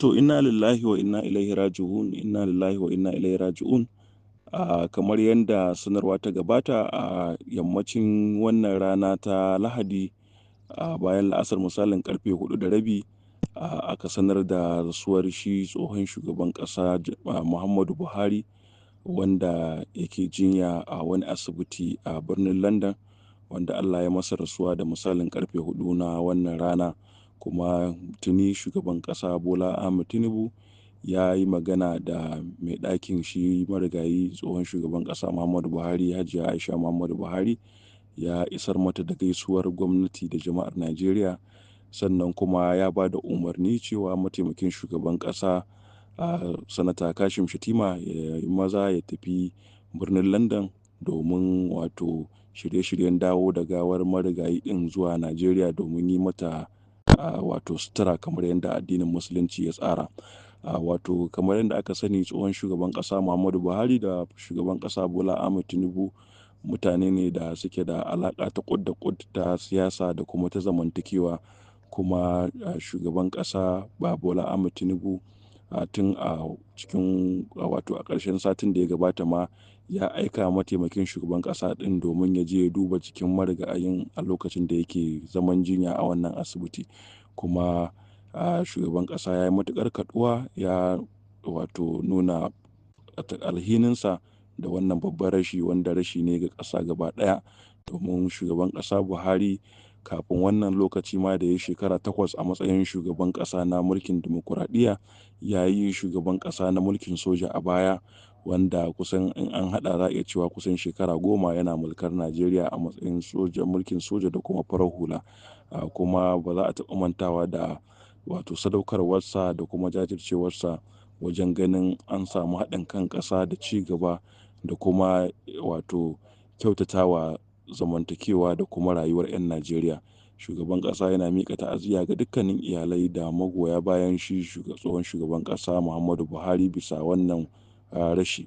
To, inna lillahi wa inna ilaihi raji'un, inna lillahi wa inna ilaihi raji'un. Kamar yadda sanarwa ta gabata a yammacin wannan rana ta Lahadi, a bayan la'asar misalin karfe 4:30, aka sanar da rasuwar shi tsohon shugaban ƙasa Muhammadu Buhari, wanda yake jinya a wani asibiti a birnin London, wanda Allah ya masa rasuwa da misalin karfe 4 na wannan rana. Kuma tuni shugaban ƙasa Bola Ahmed Tinubu ya yi magana da mai ɗakin shi marigayi tsohon shugaban ƙasa Muhammadu Buhari, Hajiya Aisha Muhammadu Buhari, ya isar mata da gaisuwar gwamnati da jama'ar Najeriya. Sannan kuma ya ba da umarni cewa mataimakin shugaban ƙasa, Sanata Kashim Shettima, ya yi maza ya tafi birnin London domin wato shirye-shiryen dawo da gawar marigayi ɗin zuwa Najeriya domin yi mata wato sutura kamar yadda addinin Musulunci ya tsara. Wato kamar yadda aka sani, tsohon shugaban ƙasa Muhammadu Buhari da shugaban ƙasa Bola Ahmed Tinubu mutane ne da suke da alaƙa ta ƙud da ƙud ta siyasa da kuma ta zamantakewa. Kuma shugaban ƙasa Bola Ahmed Tinubu, tun a cikin wato a ƙarshen satin da ya gabata ma, ya aika mataimakin shugaban ƙasa ɗin domin ya je ya duba jikin marigayin a lokacin da yake zaman jinya a wannan asibiti. Kuma shugaban ƙasa ya yi matuƙar kaɗuwa, ya wato nuna alhininsa da wannan babban rashi, wanda rashi ne ga ƙasa gaba ɗaya. Domin shugaban ƙasa Buhari, kafin wannan lokaci ma da ya yi shekara 8 a matsayin shugaban ƙasa na mulkin dimokuraɗiyya, ya yi shugaban ƙasa na mulkin soja a baya, wanda kusan in an haɗa za a iya cewa kusan shekara 10 yana mulkar Najeriya a matsayin soja, mulkin soja da kuma farar hula. Kuma ba za a taɓa mantawa da wato sadaukarwarsa da kuma jajircewarsa wajen ganin an samu haɗin kan ƙasa da ci gaba da kuma wato kyautatawa zamantakewa da kuma rayuwar 'yan Najeriya. Shugaban ƙasa yana miƙa ta'aziyya ga dukkanin iyalai da magoya bayan shi tsohon shugaban ƙasa Muhammadu Buhari bisa wannan rashi.